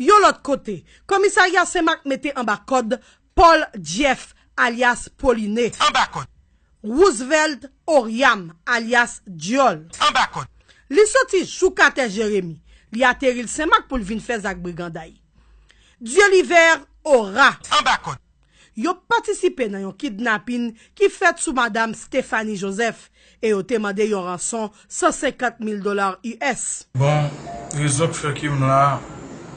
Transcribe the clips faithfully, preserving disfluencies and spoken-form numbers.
Yon lòt kote, komisarya Senmak mete anba kòd Paul Jeff, alyas Pauline. Anba kòd. Roosevelt Oriam, alyas Dyòl. Anba kòd. Li soti jou katè Jeremi. Li ateri l Senmak pou l vin fè zak briganday. Dieuliver Ora. Anba kòd. Yo patisipe nan yon kidnapin ki fèt sou madam Stephanie Joseph e yo te mande yon ranson san senkant mil dola U S. Bon, rezon ki fè ke m la,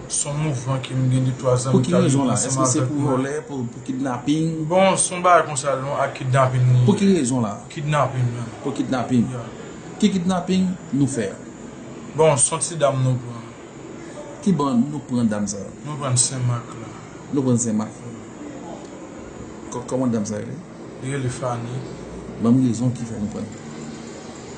se yon mouvman ke m gen de twa zan. Pou ki rezon la? Èske se pou vòlè, pou, pou kidnaping? Bon, se yon bagay konsa, non, ak kidnaping li ye. Pou ki rezon la? Kidnaping, non. Pou kidnaping? Yeah. Ki kidnaping nou fè? Bon, se yon ti dam nou pran. Ki bò nou pran dam sa? Nou pran Senmak la. Nou pran Senmak. Kò-, kòman dam sa rele? Li rele Fanny. Ban m rezon ki fè nou pran l.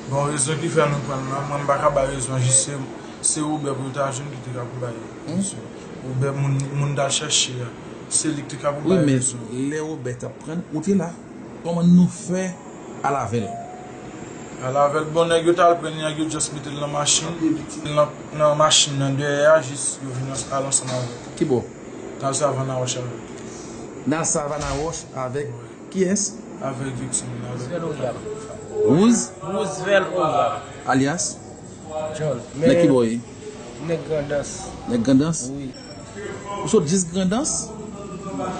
Bon, rezon ki fè nou pran l lan, mwen m pa ka bay rezon, jis se, se Wobè pou yo ta jwenn ki te ka pou bay rezon. Wobè moun, moun t al chèche a, se li ki te ka pou bay rezon. Wi, men lè Wobè t ap pran l, ou te la. Kòman nou fè al avè l? Al avè l, bon, nèg yo t al pran l, nèg yo just mete l nan machin, nan, nan machin nan dèyè a, jis yo vin al ansanm avè l. Ki bò? N al Savannah Roche avè l. N al Savannah Roche avèk kiyès? Avèk viktim nan. Roosevelt Oriam. Roosevelt Oriam. Alyas? John. Nèg ki bò ye? Nèg Grandans. Nèg Grandans? Wi. Ou sot jis Grandans?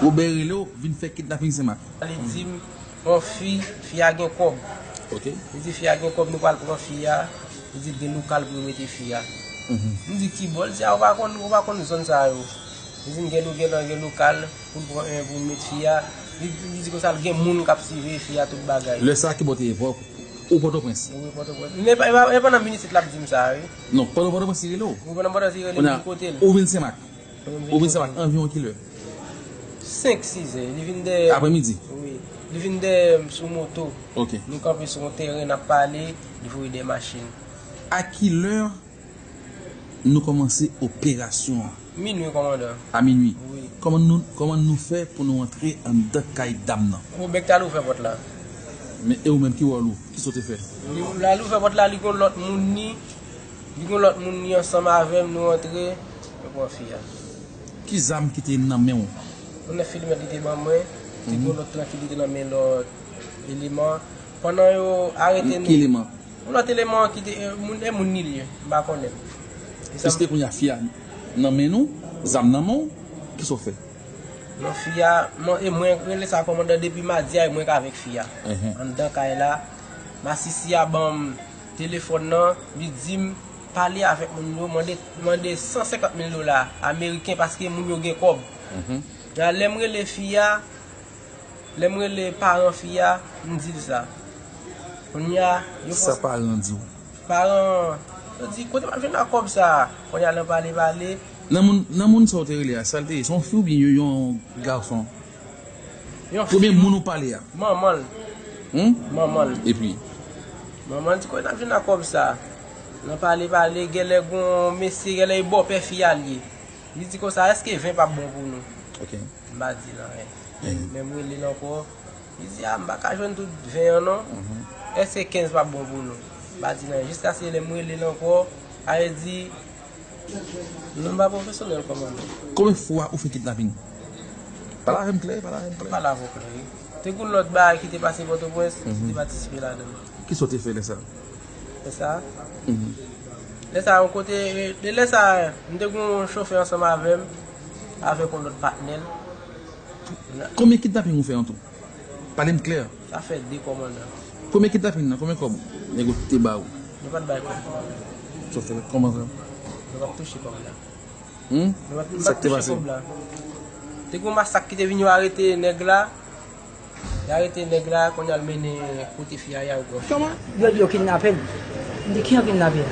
Wobè rele w, vin fè kidnaping Senmak. Li di m, yon fi, fi a gen kòb. Ok. Li di fi a gen kòb, nou pral pran fi a. Li di l gen lokal pou yo mete fi a. Mhm. M di ki bò? Li di a, ou pa konn, ou pa konn zòn sa yo. Li di m gen, gen, gen lokal pou l pran, eh, pou l met fi a. Li, li di konsa l gen moun k ap siveye fi a tout bagay. Lè sa ki bò te ye? Ou Pòtoprens? Wi, Pòtoprens. Men pa, e pa, e pa nan Minisite l ap di m sa, wi. Non, pandan Pòtoprens li rele w? Wi, pandan Pòtoprens li rele m, kote l? Ou vin Senmak? Ou vin Senmak anviwon kilè? Senk, sis è. Li vin dèyè. Aprèmidi? Wi. Li vin dèyè m sou moto. Ok. Nou kanpe sou yon teren, n ap pale, li voye de machin. A kilè nou kòmanse operasyon an? Minwi, kòmandan. A minwi? Wi. Kòman nou, kòman nou fè pou nou antre anndan kay dam nan? Wobè k t al ouvè pòt la. Men e ou menm, ki wòl ou? Kisa w te fè? Li, l al ouvè pòt la, li gon lòt moun ni, li gon lòt moun ni ansanm avè m, nou antre, nou pran fi a. Ki zam ki te nan men w? Yon nèf milimèt li te ban mwen, te gon lòt lan ki li te nan men lòt eleman. Pandan yo arete nou. Ki eleman? Yon lòt eleman ki te, e, moun, e moun ni l ye, m pa konnen. Piske kounye a fi a nan men nou, zam nan men w, kisa w fè? Non, fi a, mwen, e mwen rele sa kòmandan depi madi a, e mwen k avèk fi a. Enhen. Anndan kay la, masisi a ban m telefòn nan, li di m pale avèk moun yo, mande, mande san senkant mil dola ameriken paske moun yo gen kòb. Mhm. Lè m rele fi a, Lè m rele paran fi a, m di l sa. Kounye a, yo... Sa paran an di w? Paran an, yo di, kote m ap jwenn ak kòb sa a? Kounye a, nan pale, pale. Nan moun, nan moun sa w te rele a, sa l te ye? Se yon fi oubyen yon, yon gason? Yon fi. Konbyen moun ou pale a? Manman l. Hmm? Manman l. Epi? Manman l di, kote n ap jwenn ak kòb sa a? Nan pale, pale, genlè gon mesye, genlè e bòpè fi a l ye. Li di konsa, èske ven p ap bon pou nou? Ok. M pa di l anyen. Mhm. Men m rele l ankò. Li di, a, m pa ka jwenn tout ven an non. Mhm. Èske kenz p ap bon pou nou? M pa di l anyen. Jiskaske lè m rele l ankò, a vle di, nou pa pwofesyonèl kòmandan. Konbyen fwa ou fè kidnaping? Pale avè m klè, pale avè m klè. Pale avè w klè, wi. Te gon lòt bagay ki te pase Pòtoprens, ki te patisipe ladan l. Kisa w te fè lè sa a? Lè sa a? Mhm. Lè sa a, yon kote, de lè sa a, m te gen yon chofè ansanm avè m, avèk yon lòt patnè l. Konbyen kidnaping ou fè an tou? Pale m klè. Sa fè de, kòmandan. Premye kidnaping nan, konbyen kòb nèg yo te ba ou? Nou pa t bay kòb, kòmandan. Sa fè kòman sa? Nou pa t touche kòb la. Hmm? Nou pa t, nou pa t touche kòb la. Sa k te pase? Te gen yon masak ki te vin, yo arete nèg la. Y arete nèg la, kounye a l mennen kote fi a ye, yo pran fi a. Kòman? Yo di yo kidnape l. M di, kijan kidnape a?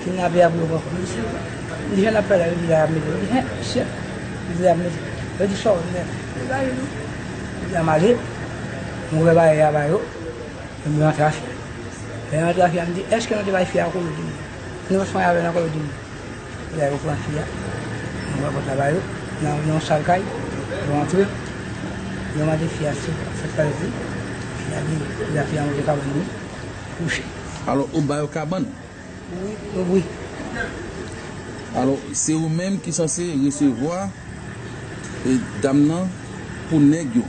Kidnape a pou yo pran kòb. M di, jan n ap pale a, yo di la y ap mete l. M di, hen, mesye. Yo di la y ap mete l. Yo di, sa w wè, men, yo di, m ale. M wè bagay a ba yo. Yo di, rantre a fi a. Lè yo rantre a fi a, m di, èske nou te bay fi a kòb? Yo di m non. Nou pa t fè anyen avè l ankò, yo di m non. Lè yo pran fi a, yo ouvè pòt la ba yo, nan yon sal kay, yo antre, yo mande fi a si sa k pase. Fi a di, la fi a monte kabann li, kouche. Alò, ou ba yo kabann? Wi, wi. Alò, se ou menm ki sanse resevwa e dam nan pou nèg yo.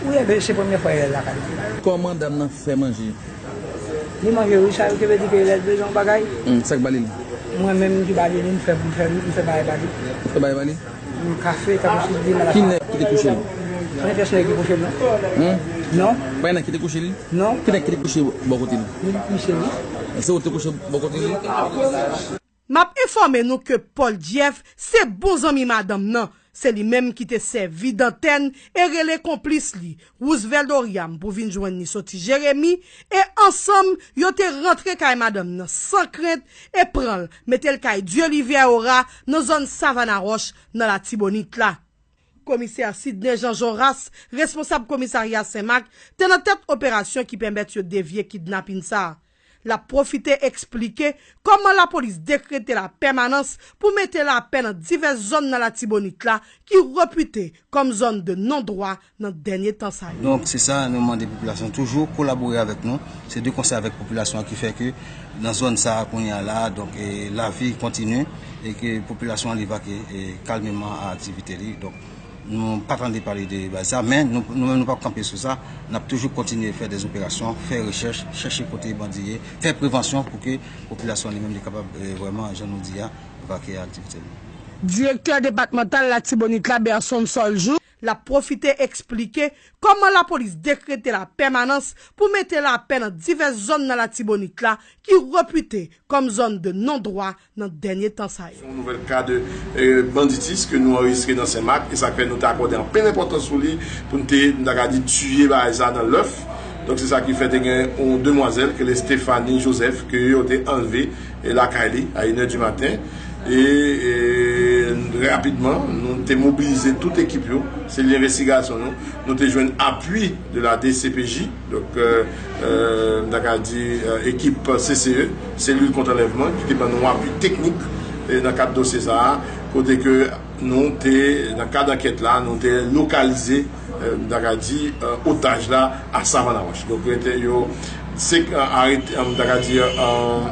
Wi, ebyen, se premye fwa l lakay li. Kòman dam nan fè manje? Li manje, wi, sa yo te vle di ke lè l bezwen yon bagay. Hmm, sa k ba li l? Mwen menm ki ba li li, m fè, m fè, m fè bagay ba li. Fè bagay ba li? M kafe, tankou si li nan la. Ki nèg ki te kouche l? Pa gen pyès nèg ki kouche l, non. Hmm? Non. Pa gen nèg ki te kouche li? Non. Ki nèg ki te kouche bò kote li? Li kouche li. Se ou te kouche bò kote li? M ap enfòme nou ke Paul Jeff se bon zanmi madanm nan. Se li menm ki te sèvi dantèn e rele konplis li, Roosevelt Oriam, pou vin jwenn li soti Jeremi, e ansanm, yo te rantre kay madanm nan san krent e pran l, mete l kay Dieulivière Ora nan zòn Savannah Roche nan Latibonit la. Komisè Sidney Jean Joras, responsab komisarya Senmak, te nan tèt operasyon ki pèmèt yo devye kidnapin sa a. L ap pwofite eksplike kòman lapolis dekrete lapèmanans pou mete lapè nan divès zòn nan Latibonit la ki repite kòm zòn de non dwa nan dènye tan sa yo. Donk, se sa, nou mande popilasyon toujou kolabore avèk nou. Se de konsèy avèk popilasyon an ki fè ke nan zòn sa a kounye a la, donk, e, lavi kontinye e ke popilasyon an li vake, e, kalmeman a aktivite li. Donk, nou pa tande pale de bagay sa, men nou, nou menm nou p ap kanpe sou sa. N ap toujou kontinye fè de operasyon, fè rechèch, chèche kote bandi ye, fè prevansyon pou ke popilasyon li menm li kapab, e, vrèman, jan nou di a, vake aktivite li. Direktè depatmantal Latibonit la, Berson Soljou, l ap pwofite eksplike kòman lapolis dekrete lapèmanans pou mete lapè nan divès zòn nan Latibonit la ki repite kòm zòn de non dwa nan dènye tan sa yo. Se yon nouvèl ka de, e, banditis ke nou anrejistre nan Senmak, e sa k fè nou te akòde anpil enpòtans sou li pou n te, nou ta ka di, tiye bagay sa nan lèf. Donk, se sa ki fè te gen yon demwazèl ki rele Stéphanie Joseph, ke yo te anlve, e, lakay li a inè di maten. E, e, rapidman, nou te mobilize tout ekip yo, seli envestigasyon nou. Nou te jwenn apui de la D C P J, donk, e, e, m ta ka di, e, ekip C C E, selil kont anlèvman, ki te ban nou apui teknik, e, nan kad dosye sa a, kote ke nou te, nan kad ankèt la, nou te lokalize, e, m ta ka di, e, otaj la a Savannah Roche. Donk, yo te, yo, se, e, arete, e, m ta ka di, e,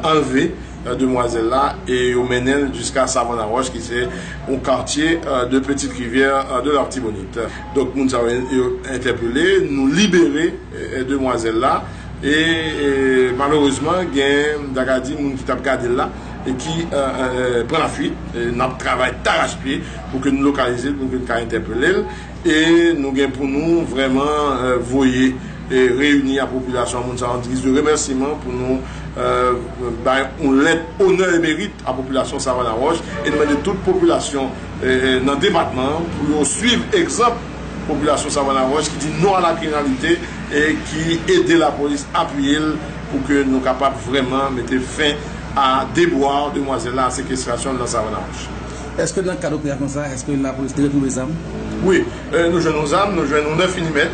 anlve, e, demwazèl la e yo mennen l jiska Savannah Roche, ki se yon katye, e, de Petite Rivière, e, de Latibonit. Donk, moun sa yo, yo entèpele, nou libere, e, e, demwazèl la. E, e, malerezman, gen, m ta ka di, moun ki t ap gade l la e ki, e, e, e, pran lafuit. E, n ap travay darachpye pou ke nou lokalize l, pou ke n ka entèpele l. E nou gen pou nou vrèman, e, voye e reyini a popilasyon an, moun sa yo, an guise de remèsiman pou nou, e, bay yon lèt onè e merit a popilasyon Savannah Roche e nou mande tout popilasyon, e, e, nan depatman an pou yo swiv egzanp popilasyon Savannah Roche ki di non a la kriminalite e ki ede lapolis apiye l pou ke nou kapab vrèman mete fen a debwa demwazèl la, a sekestrasyon l nan Savannah Roche. Èske nan kad operasyon sa a, èske lapolis te retwouve zam? Wi, e, nou jwenn yon zam, nou jwenn yon nèf milimèt,